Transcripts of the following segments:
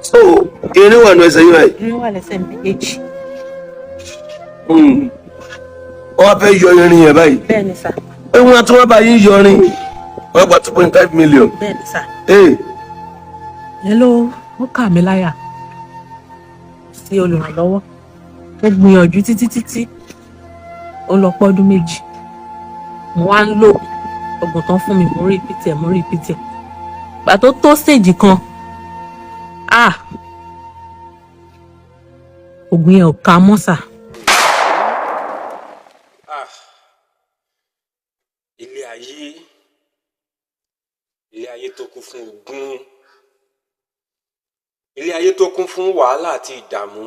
So irin wà nù ẹsẹ̀ yín báyìí? Irin wà lẹ́sẹ̀ méjèèjì. Wọ́n wá fẹ́ yọ irin yẹn báyìí? Bẹ́ẹ̀ ni sà. Pé wọ́n tún wá bá yín yọ irin, wọ́n gba 2.5 million? Bẹ́ẹ̀ ni sà. Ee. Yẹn ló ó kà mí láyà sí olùrànlọ́wọ́. Mo gbìyànjú títí títí, ó lọ pọ́dún 2. Mo wá ń lò oògùn tán fún mi, mo rí pt ẹ̀, mo rí pt ẹ̀. Gbà tó tó stage kan, ah, oògùn yẹn ò ká mọ́ sà. Ah, ilé ayé, ilé ayé tó kún fún ogun, ilé ayé tó kún fún wàhálà àti ìdààmú,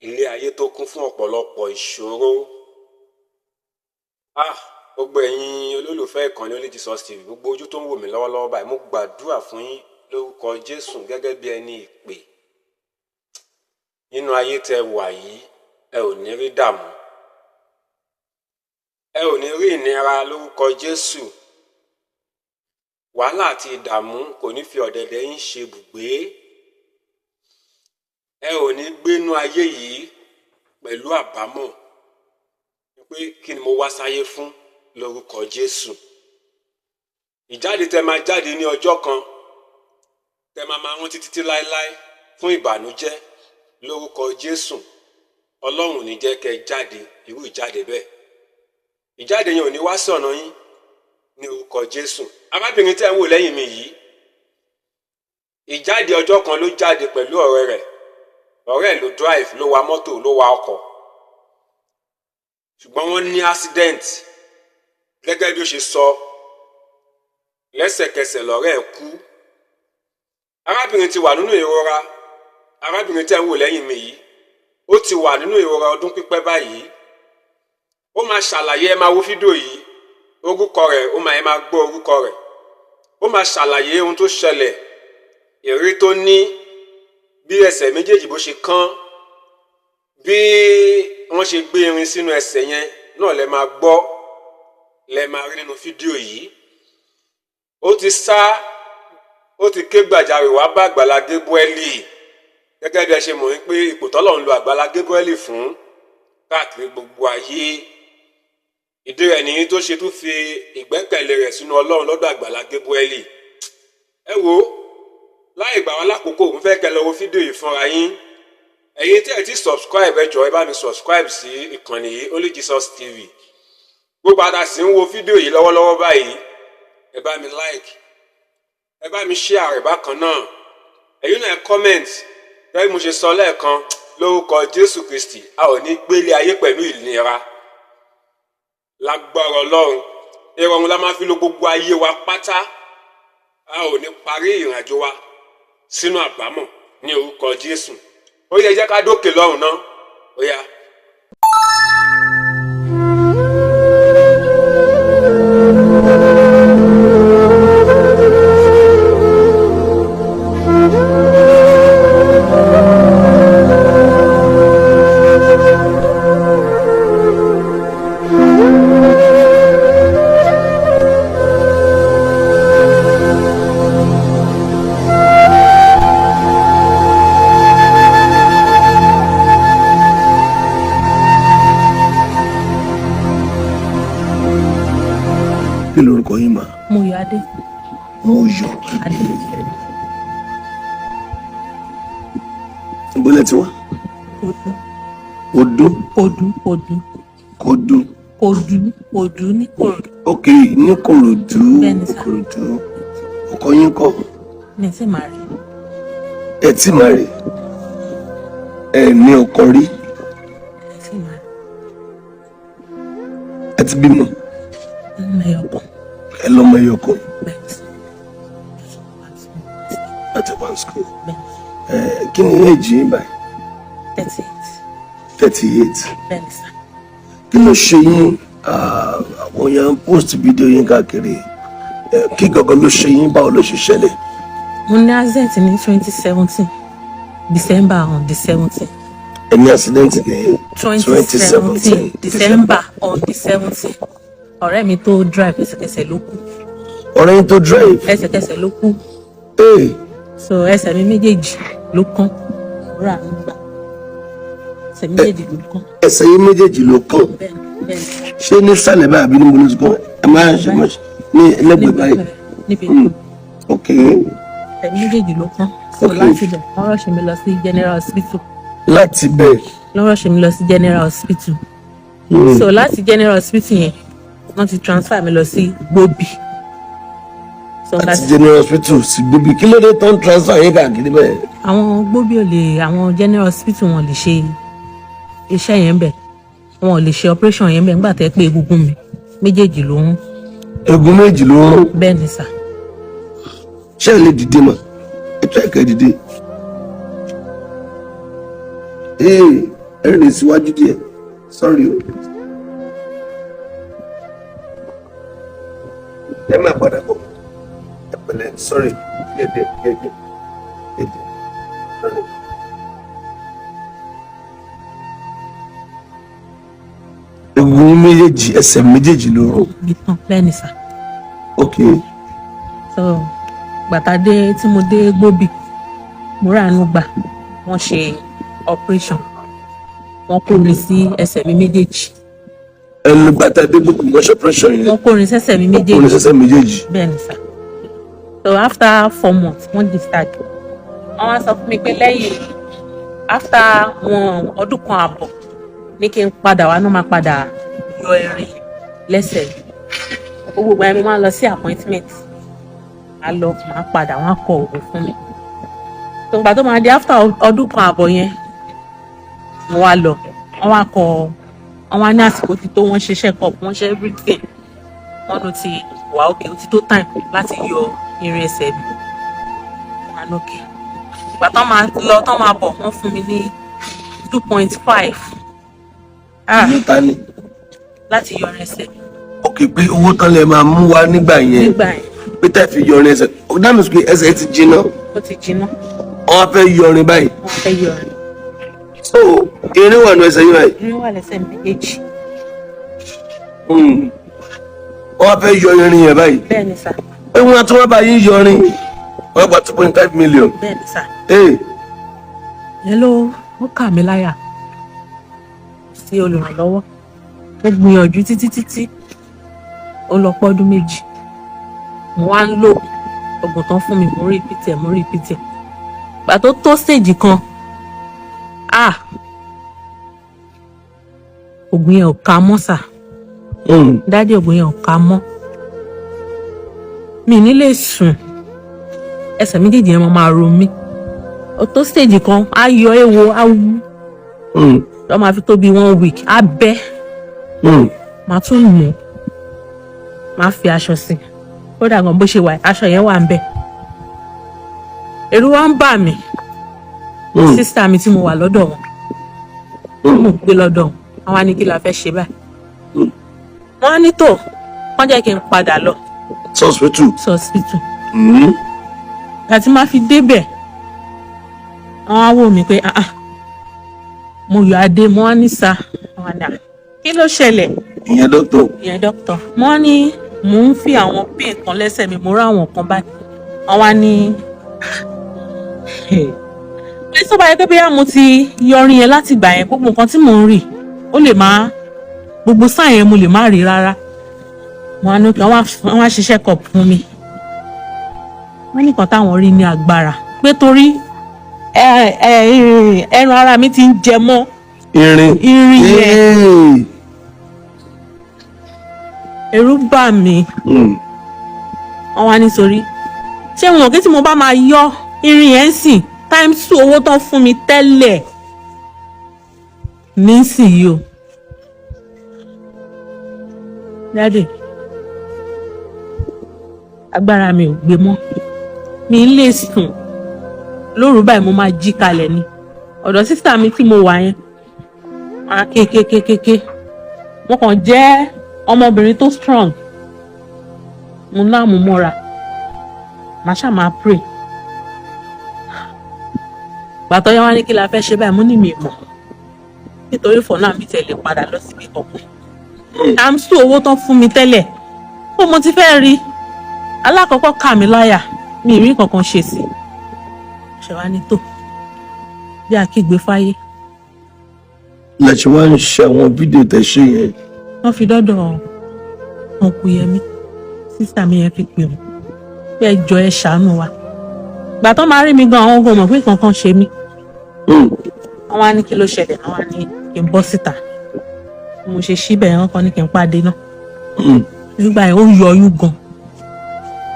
ilé ayé tó kún fún ọ̀pọ̀lọpọ̀ ìṣòro. Ah, gbogbo ẹ̀yin olólùfẹ́ ìkànnì Only Jesus TV, gbogbo ojú tó ń wò mí lọ́wọ́lọ́wọ́ báyìí, mo gbàdúrà fún yín lórúkọ Jésù gẹ́gẹ́ bí ẹni ìpè nínú ayé tẹ wà yìí, ẹ ò ní rí dààmú, ẹ ò ní rí ìnira lórúkọ Jésù. Wàhálà àti ìdààmú kò ní fi ọ̀dẹ̀dẹ̀ yín ṣe bùgbé. Ẹ ò ní gbénú ayé yìí pẹ̀lú àbámọ̀ pé kí ni mo wá sáyé fún lórúkọ Jésù. Ìjáde tẹ máa jáde ní ọjọ́ kan tẹ máa máa rántí títí láéláé fún ìbànújẹ́ lórúkọ Jésù, Ọlọ́run ò ní jẹ́ kẹ́ jáde irú ìjáde bẹ́ẹ̀. Ìjáde yẹn ò ní wá sí ọ̀nà yín ní orúkọ Jésù. Arábìnrin tẹ́ ń wò lẹ́yìn mi yìí, ìjáde ọjọ́ kan ló jáde pẹ̀lú ọ̀rẹ́ rẹ̀. Ọ̀rẹ́ ẹ̀ ló drive, ló wa mọ́tò, ló wa ọkọ̀, ṣùgbọ́n wọ́n ní accident. Gẹ́gẹ́ bí ó ṣe sọ, lẹ́sẹ̀kẹsẹ̀ lọ̀rẹ́ ẹ̀ kú. Arábìnrin ti wà nínú ìrora. Arábìnrin tẹ́ ń wò lẹ́yìn mi yìí, ó ti wà nínú ìrora ọdún pípẹ́ báyìí. Ó máa ṣàlàyé. Ẹ máa wo fídíò yìí, orúkọ rẹ̀ ó máa, ẹ máa gbọ́ orúkọ rẹ̀. Ó máa ṣàlàyé ohun tó ṣẹlẹ̀, ìrírí tó ní, bí ẹsẹ̀ méjèèjì bó ṣe kán, bí wọ́n ṣe gbé irin sínú ẹsẹ̀ yẹn náà lẹ máa gbọ́, lẹ máa rí nínú fídíò yìí. Ó ti sá, ó ti ké gbàjarè wá bá Àgbàlá Gabriel. Gẹ́gẹ́ bí ẹ ṣe mọ̀ wípé ipò tọ́lọ́run lo Àgbàlá Gabriel fún káàkiri gbogbo ayé, ìdí rẹ̀ nìyí tó ṣe tún fi ìgbẹ́kẹ̀lé rẹ̀ sínú Ọlọ́run lọ́dọ̀ Àgbàlá Gabriel. Ẹ wo, láì gbà wá lákòókò, mo fẹ́ kẹ́ lọ wo fídíò yìí fúnra yín. Ẹ̀yin tí ẹ ti subscribe, ẹ jọ̀ọ́, ẹ bá mi subscribe sí ìkànnì yìí, Only Jesus TV. Gbogbo àtà sì ń wo fídíò yìí lọ́wọ́lọ́wọ́ báyìí, ẹ bá mi like, ẹ bá mi share rẹ̀ bákan náà. Ẹ̀yin náà, ẹ comment. Gẹ́gẹ́ bí mo ṣe sọ lẹ́ẹ̀kan, lórúkọ Jésù Kristi, a ò ní gbélé ayé pẹ̀lú ìnira. Lágbára Ọlọ́run, ìrọ̀rùn la máa fi lo gbogbo ayé wa pátá. A ò ní parí ìrìnàjò wa sínú àbámọ̀ ní orúkọ Jésù. Ó yẹ, jẹ́ ká dókè lọ́rùn náà. Ó yá. Kí lorúkọ yín mà? Moyọ̀ Adé. Moyọ̀ Adé. Ìbílẹ̀ tiwa? Kodu. Odó? Kodu, Kodu. Kodu? Kodu, Kodu ní Kòròdú. Ok, ní Kòròdú. Bẹ́ẹ̀ni sà. Kòròdú. Ọkọ yín kọ́? Mi sì máa rí. Ẹ tí máa rí, ẹ ní ọkọ rí? Mi sì máa rí. Ẹ ti bímọ? Ẹyọkan. Ẹ lọ́mọ ẹyọ kan? Bẹ́ẹ̀ni sà. Láti one school? Bẹ́ẹ̀ni. Ẹ kí ni age yín báyìí? 38. 38? Bẹ́ẹ̀ni sà. Kí ló ṣe yín? Ah, àwọn èèyàn ń post fídíò yín káàkiri. Kí gangan ló ṣe yín? Báwo ló ṣe ṣẹlẹ̀? Mo ní accident ní 2017, December on the 17. Ẹ ní accident ní 2017, December on the 17. Ọ̀rẹ́ mi tó drive, ẹsẹ̀kẹsẹ̀ ló kú. Ọ̀rẹ́ yín tó drive? Ẹsẹ̀kẹsẹ̀ ló kú. Ee. So ẹsẹ̀ mi méjèèjì ló kán. Rà mí gbà, ẹsẹ̀ méjèèjì ló kán. Ẹsẹ̀ yín méjèèjì ló kán? Bẹ́ẹ̀ bẹ́ẹ̀. Ṣé nísàlẹ̀ báyìí àbí níbo ló ti kán? Ẹ máa ṣe máa ṣe ní ẹlẹ́gbẹ̀ẹ́ báyìí? Níbi. Ok. Ẹsẹ̀ méjèèjì ló kán. So láti bẹ̀, wọ́n rush mi lọ sí general hospital. Láti bẹ̀? Wọ́n rush mi lọ sí general hospital. So láti general hospital yẹn, wọ́n ti transfer mi lọ sí Gbobi. So láti láti general hospital sí Gbobi, kí ló dé tó ń transfer yín káàkiri bẹ́ẹ̀? Àwọn Gbobi ò lè, àwọn general hospital, wọn lè ṣe iṣẹ́ yẹn bẹ̀, wọn ò lè ṣe operation yẹn bẹ̀ nígbà tẹ́ pé egungun mi méjèèjì ló ń Egun méjì ló ń rún? Bẹ́ẹ̀ ni sà. Ṣé ẹ lè dìde mà? Ètò ẹ̀kẹ́ dìde. Ee, ẹ rìn síwájú díẹ̀. Sorry o, ẹ máa padà bọ̀. Ẹ pẹ̀lẹ́. Sorry, díẹ̀ díẹ̀ díẹ̀ díẹ̀ díẹ̀ díẹ̀. Sorry. Egun méjèèjì, ẹsẹ̀ méjèèjì ló rún? Mi tán, bẹ́ẹ̀ ni sà. Ok. So gbàtà dé tí mo dé Gbobi, mo ráàánú gbà, wọ́n ṣe operation, wọ́n kó mi sí ẹsẹ̀ mi méjèèjì. Ẹnu gbàtà dé gbogbo mọ́ṣọ́ pressure yẹn? Wọ́n kó mi sẹ́sẹ̀ mi ọkùnrin méjèèjì. Sẹ́sẹ̀ méjèèjì. Bẹ́ẹ̀ ni sà. So after 4 months, wọ́n discharge. Wọ́n wá sọ fún mi pé lẹ́yìn after wọn ọdún kan àbọ̀ ní kí n padà wá náà, máa padà yọ irin lẹ́sẹ̀. Gbogbo ìgbà yẹn, mo máa ń lọ sí appointment, a lọ, máa padà, wọ́n á kọ oògùn fún mi. Tó ìgbà tó máa di after ọdún kan àbọ̀ yẹn, mo wá lọ, wọ́n wá kọ, wọ́n wá ní àsìkò ti tó. Wọ́n ṣe check up, wọ́n ṣe everything, wọ́n ló ti wà okay, ó ti tó time láti yọ irin ẹsẹ̀ mi. Wọ́n á ní okay. Ìgbà tán máa lọ, tán máa bọ̀, wọ́n fún mi ní 2.5 Ìlú ta ni? Láti yọ irin ẹsẹ̀ mi. Ok, pé owó tán lè máa mú wá nígbà yẹn? Nígbà yẹn. Pé tẹ́ fi yọrin ẹsẹ̀, ó dá mi sọ pé ẹsẹ̀ ti jiná. Ó ti jiná. Wọ́n á fẹ́ yọrin báyìí? Wọ́n fẹ́ yọ irin. So irin wà ní ẹsẹ̀ yín báyìí? Irin wà lẹ́sẹ̀ méjèèjì. Wọ́n á fẹ́ yọ irin yẹn báyìí? Bẹ́ẹ̀ ni sà. Pé wọ́n á tún wá bá yín yọrin, wọ́n gba 2.5 million? Bẹ́ẹ̀ ni sà. Ee. Yẹn ló ó kà mí láyà sí olùrànlọ́wọ́. Mo gbìyànjú títí títí, ó lọ pọ́ ọdún 2. Mo wá ń lò oògùn tán fún mi, mo rí repeat ẹ̀, mo rí repeat ẹ̀. Gbà tó tó stage kan, ah, oògùn yẹn ò ká mọ́ sà. Daddy, oògùn yẹn ò ká mọ́. Mi ní lè sùn, ẹsẹ̀ méjèèjì yẹn máa ro mí. Ó tó stage kan, á yọ éwo, á wú. Lọ́ máa fi tó bí one week, á bẹ́. Màá tún mú, màá fi aṣọ sí i. Kódà gan, bó ṣe wà, aṣọ yẹn wà ń bẹ̀. Ẹ̀rù wa ń bà mí. Sister mi tí mo wà lọ́dọ̀ wọn, tí mo gbé lọ́dọ̀ wọn, àwọn á ní kí la fẹ́ ṣe báyìí. Wọ́n á ní tó wọ́n jẹ́ kí n padà lọ hospital. Sí hospital. Àti máa fi débẹ̀, wọ́n á wò mí pé, ah ah, mo yọ adé. Mo wá ní sa wọ́n á ní, "Ah, kí ló ṣẹlẹ̀?" Ìyẹn dókítà? Ìyẹn dókítà. Mo wá ní mò ń fi àwọn pain kan lẹ́sẹ̀ mi, mo rá àwọn kan báyìí. Wọ́n wá ní pé tó bá yẹ pé bóyá mo ti yọrin yẹn láti gbà yẹn, gbogbo nǹkan tí mò ń rì, ó lè má, gbogbo sáà yẹn mo lè má rí rárá. Wọ́n á ní kí wọ́n wá ṣiṣẹ́ cup fún mi. Wọ́n ní nǹkan táwọn rí ní agbára pé torí ẹ ẹran ara mi ti ń jẹ mọ́ Irin. Irin yẹn. Ee. Ẹ̀rù bà mí. Wọ́n wá nítorí ṣé mo mọ̀ kí tí mo bá máa yọ irin yẹn sìn, times two owó tán fún mi tẹ́lẹ̀ nísìnyí o. Daddy, agbára mi ò gbé mọ́, mi ń lè sùn lóru báyìí, mo máa jí kalẹ̀ ni. Ọ̀dọ̀ sister mi tí mo wà yẹn, máa kékékékéké. Mo kàn jẹ́ ọmọbìnrin tó strong, mo láàmú mọ́ra, màá ṣáà máa pray. Gbàtọ́ yẹn, wá ní kí la fẹ́ ṣe báyìí. Mo ní mi mọ̀, nítorí for now, mi tẹ̀lé padà lọ síbi kankan. I'm still owó tán fún mi tẹ́lẹ̀, ó mo ti fẹ́ rí alákọ̀ọ́kọ́ kà mí láyà. Mi ì rí kankan ṣe sí ṣe wá ní tó bí akígbe fáyé. Lẹ ṣe wá ń ṣe àwọn fídíò tẹ ṣe yẹn. Wọ́n fi dọ́dọ̀ ọkùn Yẹmí, sísà mi yẹn fi pè wọ́n pé ẹ jọ̀ọ́, ẹ ṣàánú wa. Ìgbà tó máa rí mi gan, àwọn gan mọ̀ pé kankan ṣe mí. Wọ́n wá ní kí ló ṣẹlẹ̀, wọ́n wá ní kí n bọ́ síta. Bí mo ṣe síbẹ̀ yẹn, wọ́n kàn ní kí n pàdé náà. Nígbà yẹn, ó yọ ọyún gan,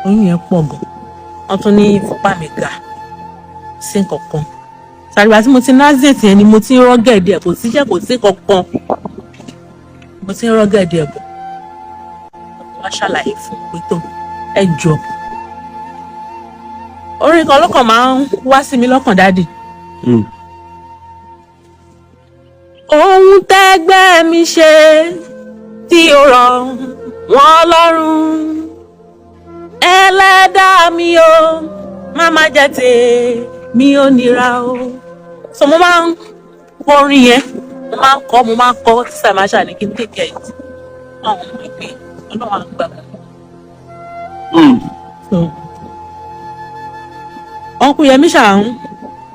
oyún yẹn pọ̀ gan. Wọ́n tún ní ìfúnpá mi ga sí nǹkan kan. Sàrìgbà tí mo ti ní accident yẹn ni mo ti ń rọ́gẹ̀dì ẹ̀, kò síṣẹ́, kò sí kankan, mo ti ń rọ́gẹ̀dì ẹ̀ bọ̀. Wọ́n wá ṣàlàyé fún un pé tó, ẹ jọ, orin kan lọ́kàn máa ń wá sí mi lọ́kàn, daddy. Ohun tẹ́gbẹ́ mi ṣe tí ó rọ̀ wọ́n lọ́rùn, ẹlẹ́dàá mi o, má má jẹ́ tèmi ò nira o. So mo máa ń kọrin yẹn, mo máa ń kọ, mo máa ń kọ tí sàmáṣà ní kí n tètè ẹ̀ tí àwọn ọmọ ìpè Ọlọ́run á gbà. So ọkùnrin Yẹmí ṣáà ń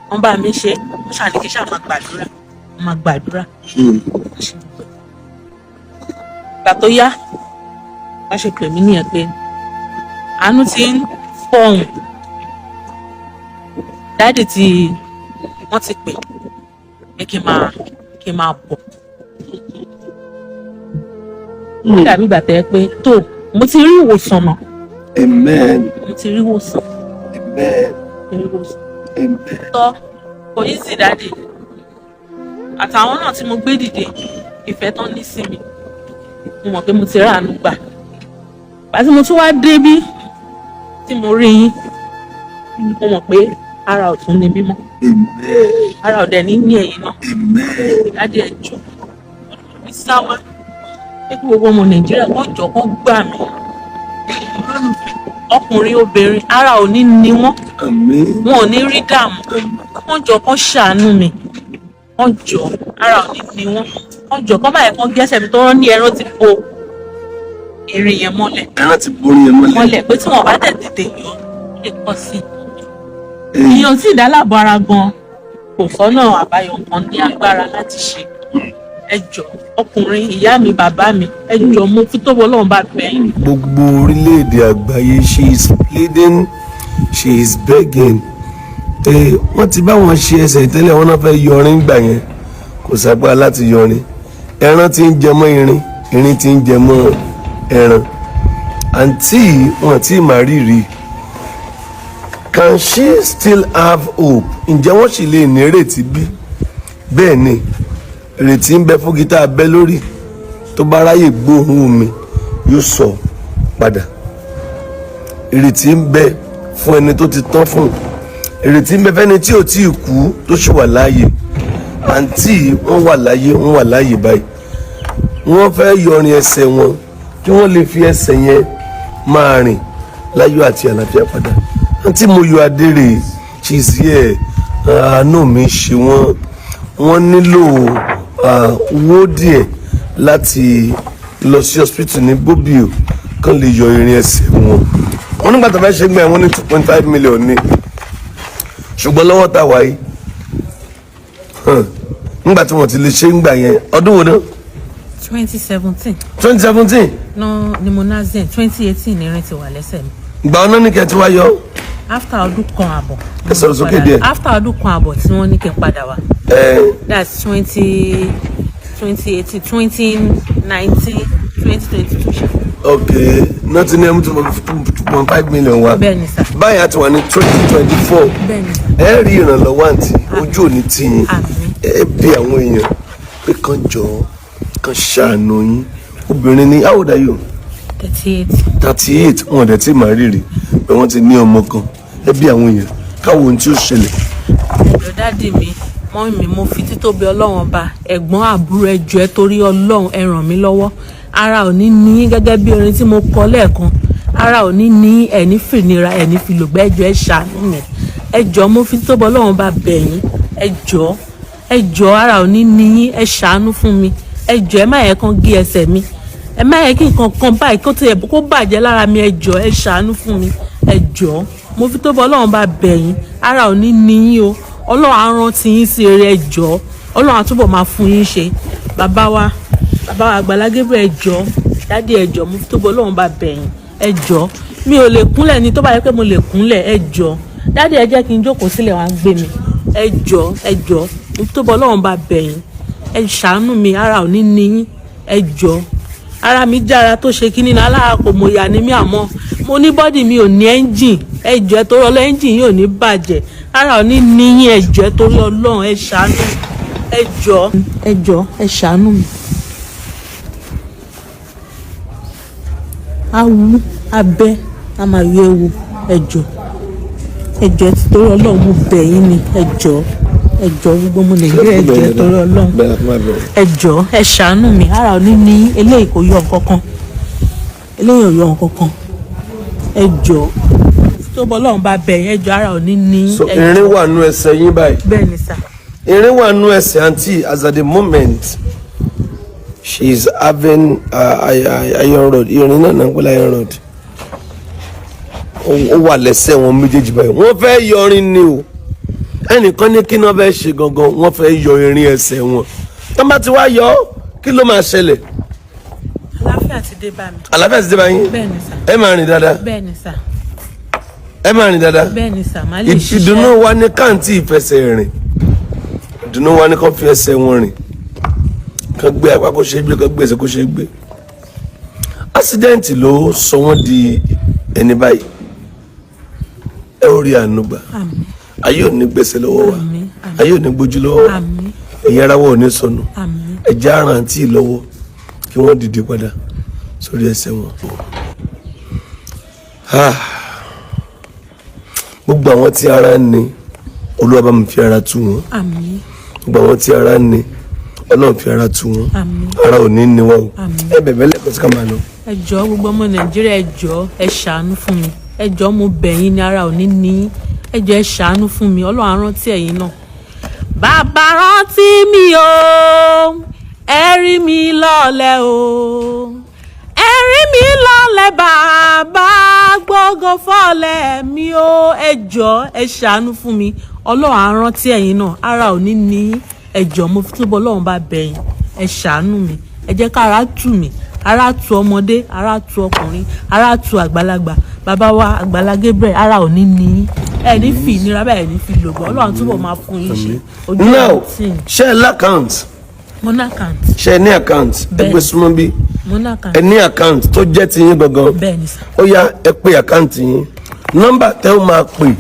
wọ́n bá mi ṣe, wọ́n ṣáà ní kí ṣáà máa gbàdúrà, máa gbàdúrà. Ìgbà tó yá, wọ́n ṣe pè mí nìyẹn pé àánú ti ń fọhùn. Daddy tí wọ́n ti pè pé kí n máa bọ̀. Ó dàbí ìgbà tẹ́ pé tó mo ti rí ìwòsàn náà. Amen. Mo ti rí ìwòsàn. Amen. Mo ti rí ìwòsàn. Amen. Tọ́ kò yí sí, daddy àtàwọn náà tí mo gbé dìde, ìfẹ́ tán ní sí mi, mo mọ̀ pé mo ti ráàánú gbà. Pàtí mo tún wá débí tí mo rí yín, mo mọ̀ pé ara ò tún ní mímọ́. Amen. Ara ò dẹ̀ ní ní ẹ̀yìn náà. Amen. Daddy, ẹ jọ̀ọ́, mi sáwá pé kí gbogbo ọmọ Nàìjíríà kó jọ, kó gbà mí, ọkùnrin, obìnrin, ara ò ní ní wọ́n. Àmín. Wọn ò ní rí dààmú. Wọ́n jọ, kó ṣàánú mi, wọ́n jọ, ara ò ní ní wọ́n. Wọ́n jọ, kó báyìí kán gẹ́sẹ̀ mi tó rán ní ẹran ti bo irin yẹn mọ́lẹ̀. Ẹran ti borí yẹn mọ́lẹ̀. Mọ́lẹ̀, pé tí wọ́n bá tẹ̀ tètè yọ, ó lè pọ̀ sí i. Èèyàn tí ìdálábọ̀ ara gan kò sọ́nà àbáyọ kan ní agbára láti ṣe. Ẹ jọ, ọkùnrin, ìyá mi, bàbá mi, ẹ jọ, mo fi tó bọ́ Ọlọ́run bá bẹ̀ yín. Gbogbo orílẹ̀-èdè àgbáyé, she is pleading, she is begging. Wọ́n ti bá wọn ṣe ẹsẹ̀ tẹ́lẹ̀, wọ́n náà fẹ́ yọrin gbà yẹn, kò ságbára láti yọrin. Ẹran ti ń jẹ mọ́ irin, irin ti ń jẹ mọ́ ẹran. Àǹtí wọn tí màá rí rí. Can she still have hope? Ǹjẹ́ wọ́n sì lè ní ìrètí bí? Bẹ́ẹ̀ ni, ìrètí ń bẹ fún gítà abẹ́ lórí. Tó bá ráyè gbóhùn mi, yóò sọ padà. Ìrètí ń bẹ fún ẹni tó ti tán fún. Ìrètí ń bẹ fẹ́ni tí ò tí ì kú, tó sì wà láàyè. Àǹtí wọ́n wà láàyè, wọ́n wà láàyè báyìí. Wọ́n fẹ́ yọrin ẹsẹ̀ wọn kí wọ́n lè fi ẹsẹ̀ yẹn máa rìn láyọ̀ àti àlàáfíà padà. Àǹtí Moyo Adére, she's here. Àánú mi ṣe wọ́n. Wọ́n nílò owó díẹ̀ láti lọ sí hospital ní Bobio kán lè yọ irin ẹsẹ̀ wọn. Wọ́n nígbà tó fẹ́ ṣe gbà, wọ́n ní 2.5 million ní, ṣùgbọ́n lọ́wọ́ tá a wáyé, nígbà tí wọ́n ti lè ṣe ń gbà yẹn, ọdún wo náà? 2017. 2017. Náà ni mo ní accident, 2018 ní irin ti wà lẹ́sẹ̀ mi. Ìgbà ọ̀nà ní kẹ́ tí wá yọ? After ọdún kan àbọ̀. Ẹ sọ̀rọ̀ sókè díẹ̀. After ọdún kan àbọ̀ tí wọ́n ní kí n padà wá. Ẹ. That's 2018, 2019, 2022 ṣe. Ok, nothing ní 2.5 million wa. Bẹ́ẹ̀ ni, sir. Báyìí a ti wà ní 2024. Bẹ́ẹ̀ ni, sir. Ẹ rí ìrànlọ́wọ́, àǹtí, ojú ò ní tì yín. Àmín. Ẹ bí àwọn èèyàn pé kàn jọ, kàn ṣàánú yín. Obìnrin ni, how old are you? 38. 38. Wọn ò dẹ̀ tí màá rírì pé wọ́n ti ní ọmọ kan. Ẹ bí àwọn èèyàn káwọn ohun tí ó ṣẹlẹ̀. Ẹjọ́, daddy mi, mummy mi, mo fi títóbi Ọlọ́run Ọba, ẹ̀gbọ́n, àbúrò, ẹjọ́, ẹ torí Ọlọ́run, ẹ ràn mí lọ́wọ́. Ara ò ní ní, gẹ́gẹ́ bí orin tí mo kọ lẹ́ẹ̀kan, ara ò ní ní, ẹ̀ní fìnira, ẹ̀ní fìlògbẹ́. Ẹjọ́, ẹ ṣàánú mi. Ẹjọ́, mo fi títóbi Ọlọ́run Ọba bẹ̀ yín. Ẹjọ́, ẹjọ́, ara ò ní ní yín, ẹ ṣàánú fún mi. Ẹjọ́, ẹ má yẹ kán gé ẹsẹ̀ mi, ẹ má yẹ kí nǹkan kan báyìí kó tiẹ̀ kó bàjẹ́ lára mi. Ẹjọ́, ẹ ṣàánú fún mi, ẹjọ́. Mo fi tó bọ́ Ọlọ́run bá bẹ̀ yín, ara ò ní ní yín o. Ọlọ́run á rántí yín sí eré. Ẹ jọ̀ọ́, Ọlọ́run á túbọ̀ máa fún yín ṣe. Bàbá wa, bàbá wa Àgbàlá Gabriel, ẹ jọ̀ọ́. Daddy, ẹ jọ̀ọ́, mo fi tó bọ́ Ọlọ́run bá bẹ̀ yín, ẹ jọ̀ọ́. Mi ò lè kúnlẹ̀ ni, tó bá yẹ pé mo lè kúnlẹ̀, ẹ jọ̀ọ́, daddy, ẹ jẹ́ kí n jókòó sílẹ̀, wá gbé mi. Ẹ jọ̀ọ́, ẹ jọ̀ọ́, mo fi tó bọ́ Ọlọ́run bá bẹ̀ yín, ẹ ṣàánú mi. Ara ò ní ní yín, ẹ jọ̀ọ́. Ara mi jára tó ṣe kínní ní alára kò mọ̀ ìyá ni mí, àmọ́ mo ní body mi ò ní engine. Ẹ jọ̀ọ́, ẹ torí Ọlọ́run, engine yìí ò ní bàjẹ́. Ara ò ní ní yín. Ẹ jọ̀ọ́, ẹ torí Ọlọ́run, ẹ ṣàánú, ẹ jọ̀ọ́, ẹ jọ̀ọ́, ẹ ṣàánú mi. Awu abẹ́ a máa yọ ewu. Ẹ jọ̀ọ́, ẹ jọ̀ọ́, ẹ torí Ọlọ́run, mo bẹ̀ yín ni. Ẹ jọ̀ọ́, ẹ jọ̀ọ́, gbogbo ọmọ Nàìjíríà, ẹ jọ̀ọ́, ẹ torí Ọlọ́run, Bẹ́ẹ̀ la máa bẹ̀rẹ̀. Ẹ jọ̀ọ́, ẹ ṣàánú mi. Ara ò ní ní eléyìí, kò yọ nǹkan kan, eléyìí ò yọ nǹkan kan. Ẹ jọ̀ọ́, tó bọ́ Ọlọ́run bá bẹ̀ yín, ẹ jọ̀ọ́, ara ò ní ní. So Ẹ jọ̀ọ́. irin wà nú ẹsẹ̀ yín báyìí? Bẹ́ẹ̀ ni sà. Irin wà nú ẹsẹ̀ àǹtí. As at the moment she is having iron rod, irin náà náà ń pè ní iron rod, ó wà lẹ́sẹ̀ wọn méjèèjì báyìí. Wọ́n fẹ́ yọrin ni o. Ẹnìkan ní kí náà fẹ́ ṣe gangan? Wọ́n fẹ́ yọ irin ẹsẹ̀ wọn. Tó bá ti wá yọ, kí ló máa ṣẹlẹ̀? Àlàáfíà ti dé bá mi. Àlàáfíà ti dé bá yín? Bẹ́ẹ̀ ni sà. Ẹ máa rìn dáadáa? Bẹ́ẹ̀ ni sà. Ẹ máa rìn dáadáa? Bẹ́ẹ̀ ni sà, má lè ṣiṣẹ́. Ìdùnnú wa ní káàntì ìfẹsẹ̀ rìn. Ìdùnnú wa ní kàn fi ẹsẹ̀ wọn rìn, kàn gbé apá kó ṣe é gbé, kàn gbé ẹsẹ̀ kó ṣe é gbé. Accident ló sọ wọ́n di ẹni báyìí. Ẹ ó rí àánú gbà. Àmín. Ayé ò ní gbèsè lọ́wọ́ wa. Àmín, àmín. Ayé ò ní gbójú lọ́wọ́ wa. Àmín. Ẹ̀yin ara wa ò ní sọnù. Àmín. Ẹ̀jẹ̀ ara àǹtí lọ́wọ́ kí wọ́n dìde padà sórí ẹsẹ̀ wọn. Ah. Gbogbo àwọn tí ara ń ni, Olúwa bá mi fi ara tú wọn. Àmín. Gbogbo àwọn tí ara ń ni, Ọlọ́run fi ara tú wọn. Àmín. Ara ò ní ní wa o. Àmín. Ẹ bẹ̀bẹ̀ lẹ́kọ̀ọ́ sí ká máa lọ. Ẹ jọ̀ọ́, gbogbo ọmọ Nàìjíríà, ẹ jọ̀ọ́, ẹ ṣàánú fún mi. Ẹ jọ̀ọ́, mo bẹ̀ yín ní, ara ò ní ní yín. Ẹ jọ̀ọ́, ẹ ṣàánú fún mi. Ọlọ́run á rántí ẹ̀yin náà. Bàbá, rántí mi o, ẹ rí mi lọ́lẹ̀ o, ẹ rí mi lọ́lẹ̀. Bàbá, gbọ́gọ́ fọ́lẹ̀ mi o. Ẹ jọ̀ọ́, ẹ ṣàánú fún mi. Ọlọ́run á rántí ẹ̀yin náà. Ara ò ní ní yín. Ẹ jọ̀ọ́, mo fi túbọ̀ Ọlọ́run bá bẹ̀ yín, ẹ ṣàánú mi. Ẹ jẹ́ kára tù mí, ara tu ọmọdé, ara tu ọkùnrin, ara tu àgbàlagbà. Bàbá wa Àgbàlá Gabriel, ara ò ní ní yín. Ẹ ní fi ìnira bẹ́ẹ̀ ní fi lògbọ́. Ọlọ́run túbọ̀ máa fún yín ṣe. Ojú Now ẹ̀ tì yín. Ṣé ẹ l'account? Mo ní account. Ṣé ẹ ní account? Ẹ Bẹ́ẹ̀. gbé súnmọ́ bí. Mo ní account. Ẹ ní account tó jẹ́ ti yín gangan? Bẹ́ẹ̀ ni sà. Ó yá, ẹ pé account yín. Nọ́mbà tẹ́ ó máa pè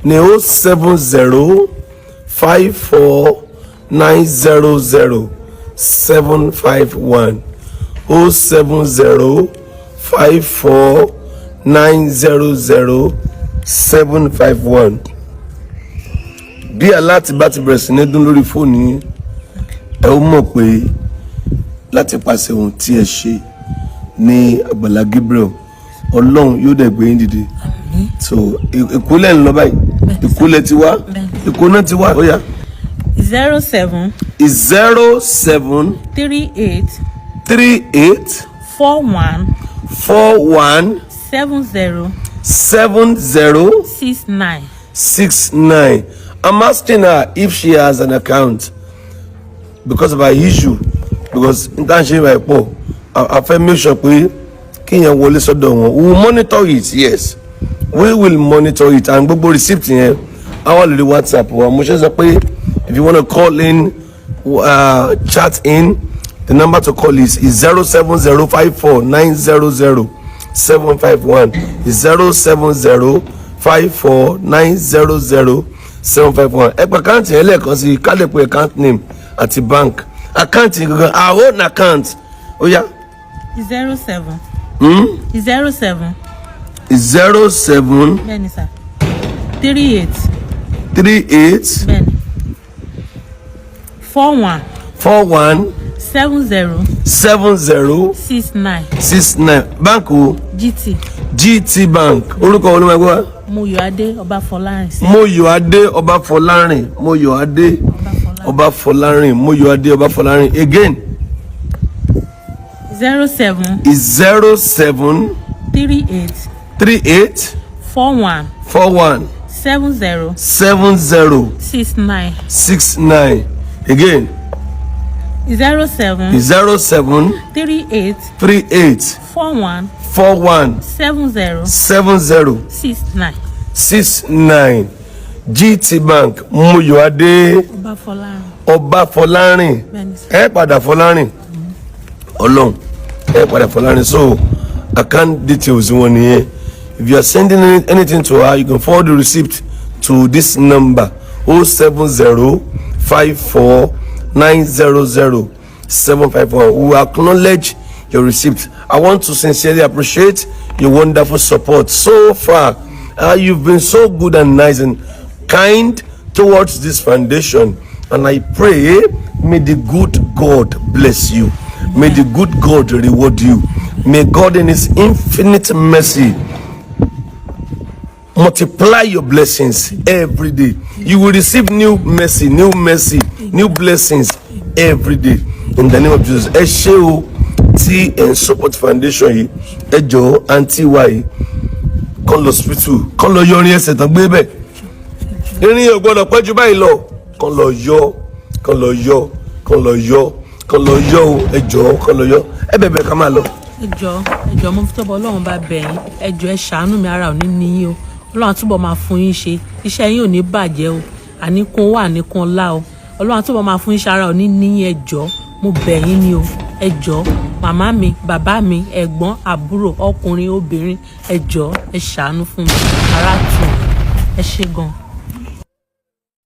ní 07054900751, 07054900751. Bí alert bá ti bẹ̀rẹ̀ sí ní dún lórí fóònù yín, ẹ ó mọ̀ pé láti pàṣẹ ohun tí ẹ ṣe ní Àgbàlá Gabriel, Ọlọ́run yóò dẹ̀ gbé yín dìde. So Èkó lẹ̀ ń lọ báyìí, Èkó lẹ̀ ti wá, Èkó náà ti wá. Ó yá. 07 07 38 38 41 41 70 70 69. 69. I'm asking her if she has an account because of her issue, because n tá n ṣe ìwà ìpọ̀, a fẹ́ make sure pé kíyẹn wọlé sọ́dọ̀ wọn. We will monitor it. Yes, we will monitor it, and gbogbo receipt yẹn á wà lórí WhatsApp wa. Mo ṣe sọ pé if you wanna call in, chat in, the number to call is 07054900751, 07054900751. Ẹ pé account yẹn lẹ́ẹ̀kan sí, ká lè pe account name àti bank account yẹn gangan, our own account. Ó yá. 07 07 07 Bẹ́ẹ̀ ni sà, 38 38 Bẹ́ẹ̀ ni, 41 41 70 70 69. 69. Báńkì wo? GT. GT Bank. Orúkọ wo ló máa gbé wá? Moyọ̀adé Ọbáfọlárìn sí. Mọ́yọ̀adé Ọbáfọlárìn, Mọ́yọ̀adé Ọbáfọlárìn, Mọ́yọ̀adé Ọbáfọlárìn. Again? 07 is 07 38 38 41 41 70 70 69. 69. Again. 07 07 38 38 41 41 70 70 69. 69. GT Bank, Muyọ̀adé. Ọbáfọlárìn. Ọbáfọlárìn. Bẹ́ẹ̀ni sir. Ẹ padà Fọlárìn, Ọlọ́run, ẹ padà Fọlárìn. So account details wọn nìyẹn. If you are sending anything to her, you can forward the receipt to this number, 07054900751. We will acknowledge your receipt. I want to sincerely appreciate your wonderful support so far. You've been so good and nice and kind towards this foundation, and I pray, may the good God bless you. May the good God reward you. May God in his infinite mercy multiply your blessings every day. You will receive new mercy, new mercy, new blessings every day in the name of Jesus. Ẹ ṣé o tí ẹ ń support foundation yìí. Ẹ jọ̀ọ́, àǹtí wa yìí, kán lọ hospital, kán lọ yọrin ẹsẹ̀ tán gbé bẹ́ẹ̀. Irin yóò gbọ́dọ̀ pẹ́ jù báyìí lọ. Kán lọ yọ, kán lọ yọ, kán lọ yọ, kán lọ yọ o. Ẹ jọ̀ọ́, kán lọ yọ. Ẹ bẹ̀bẹ̀, ká máa lọ. Ẹ jọ̀ọ́, ẹ jọ̀ọ́, mo fi tọ́bọ̀ Ọlọ́run bá bẹ̀ yín. Ẹ jọ̀ọ́, ẹ ṣàánú mi. Ara ò ní ní yín o. Ọlọ́run á túbọ̀ máa fún yín ṣe. Iṣẹ́ yín ò ní bàjẹ́ o. Àníkún wà, àníkún ọlá o. Ọlọ́run á túbọ̀ máa fún yín ṣe. Ara ò ní ní yín. Ẹ jọ̀ọ́, mo bẹ̀ yín ni o. Ẹ jọ̀ọ́, màmá mi, bàbá mi, ẹ̀gbọ́n, àbúrò, ọkùnrin, obìnrin, ẹ jọ̀ọ́, ẹ ṣàánú fún mi. Ara tù mí. Ẹ ṣé gan.